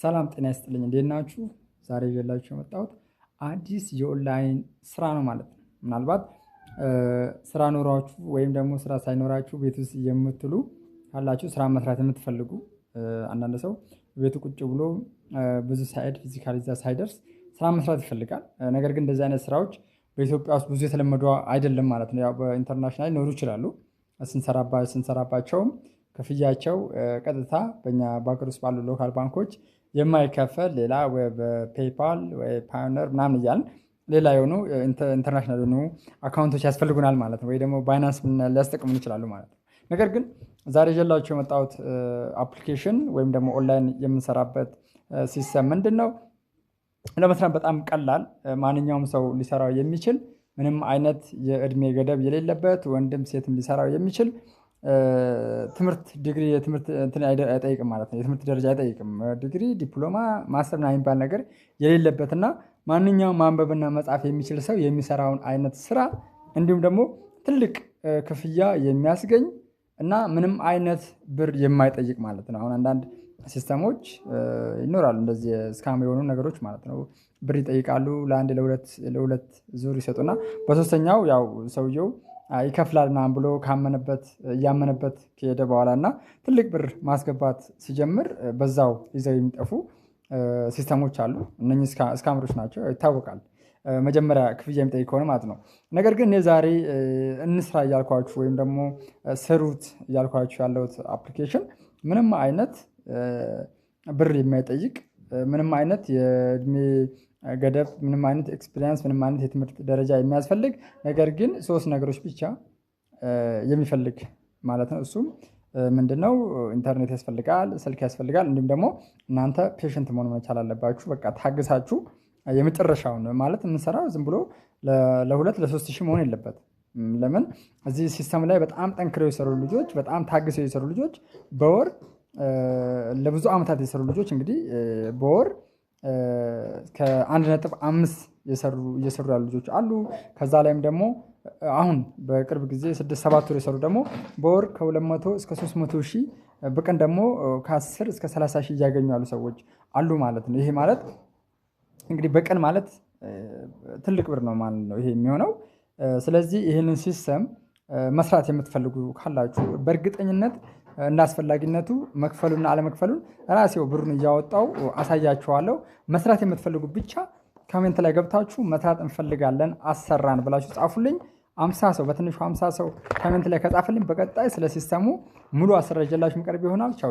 ሰላም ጤና ይስጥልኝ እንዴት ናችሁ? ዛሬ ይዤላችሁ የመጣሁት አዲስ የኦንላይን ስራ ነው ማለት ነው። ምናልባት ስራ ኖሯችሁ ወይም ደግሞ ስራ ሳይኖራችሁ ቤት ውስጥ የምትሉ ካላችሁ፣ ስራ መስራት የምትፈልጉ፣ አንዳንድ ሰው ቤቱ ቁጭ ብሎ ብዙ ሳይሄድ፣ physically እዛ ሳይደርስ ስራ መስራት ይፈልጋል። ነገር ግን እንደዚህ አይነት ስራዎች በኢትዮጵያ ውስጥ ብዙ የተለመዱ አይደለም ማለት ነው። ያው በ international ሊኖሩ ይችላሉ። ስንሰራባቸውም ክፍያቸው ቀጥታ በእኛ በሀገር ውስጥ ባሉ local ባንኮች የማይከፈል፣ ሌላ ወይ በ PayPal ወይ Payoneer ምናምን እያልን ሌላ የሆኑ international የሆኑ account ኦች ያስፈልጉናል ማለት ነው። ወይ ደግሞ Binance ሊያስጠቅሙን ይችላሉ ማለት ነው። ነገር ግን ዛሬ ይዤላችሁ የመጣሁት application ወይም ደግሞ ኦንላይን የምንሰራበት system ምንድን ነው? ለመስራት በጣም ቀላል፣ ማንኛውም ሰው ሊሰራው የሚችል፣ ምንም አይነት የእድሜ ገደብ የሌለበት፣ ወንድም ሴትም ሊሰራው የሚችል፣ ትምህርት ዲግሪ የትምህርት እንትን አይጠይቅም ማለት ነው። የትምህርት ደረጃ አይጠይቅም። ዲግሪ፣ ዲፕሎማ፣ master ምናምን የሚባል ነገር የሌለበት እና ማንኛውም ማንበብና መጻፍ የሚችል ሰው የሚሰራውን አይነት ስራ፣ እንዲሁም ደግሞ ትልቅ ክፍያ የሚያስገኝ እና ምንም አይነት ብር የማይጠይቅ ማለት ነው። አሁን አንዳንድ system ኦች ይኖራሉ፣ እንደዚህ scam የሆኑ ነገሮች ማለት ነው። ብር ይጠይቃሉ፣ ለአንድ ለሁለት ዙር ይሰጡና በሶስተኛው ያው ሰውየው ይከፍላል ምናምን ብሎ ካመነበት፣ እያመነበት ከሄደ በኋላ እና ትልቅ ብር ማስገባት ሲጀምር በዛው ይዘው የሚጠፉ system ኦች አሉ። እነኚህ scammer ኦች ናቸው፣ ይታወቃል። መጀመሪያ ክፍያ የሚጠይቅ ከሆነ ማለት ነው። ነገር ግን እኔ ዛሬ እንስራ እያልኳችሁ ወይም ደግሞ ስሩት እያልኳችሁ ያለሁት application ምንም አይነት ብር የማይጠይቅ፣ ምንም አይነት የእድሜ ገደብ፣ ምንም አይነት experience፣ ምንም አይነት የትምህርት ደረጃ የማያስፈልግ፣ ነገር ግን ሶስት ነገሮች ብቻ የሚፈልግ ማለት ነው። እሱም ምንድነው? ኢንተርኔት ያስፈልጋል፣ ስልክ ያስፈልጋል፣ እንዲሁም ደግሞ እናንተ patient መሆን መቻል አለባችሁ። በቃ ታግሳችሁ የመጨረሻውን ማለት የምንሰራው ዝም ብሎ ለሁለት ለ3,000 መሆን የለበትም። ለምን እዚህ system ላይ በጣም ጠንክረው የሰሩ ልጆች፣ በጣም ታግሰው የሰሩ ልጆች፣ በወር ለብዙ ዓመታት የሰሩ ልጆች እንግዲህ በወር ከ1.5 እየሰሩ ያሉ ልጆች አሉ። ከዛ ላይም ደግሞ አሁን በቅርብ ጊዜ 6-7 ወር የሰሩ ደግሞ በወር ከ200 እስከ 300 ሺህ፣ በቀን ደግሞ ከ10 እስከ 30 ሺህ እያገኙ ያሉ ሰዎች አሉ ማለት ነው። ይሄ ማለት እንግዲህ በቀን ማለት ትልቅ ብር ነው ማለት ነው ይሄ የሚሆነው። ስለዚህ ይህንን system መስራት የምትፈልጉ ካላችሁ በእርግጠኝነት እንደ አስፈላጊነቱ መክፈሉና አለመክፈሉን ራሴው ብሩን እያወጣው አሳያችኋለሁ። መስራት የምትፈልጉ ብቻ comment ላይ ገብታችሁ መስራት እንፈልጋለን አሰራን ብላችሁ ጻፉልኝ። 50 ሰው፣ በትንሹ 50 ሰው comment ላይ ከጻፈልኝ በቀጣይ ስለ system ኡ ሙሉ አሰራር ይዤላችሁ የምቀርብ ይሆናል። ቻው።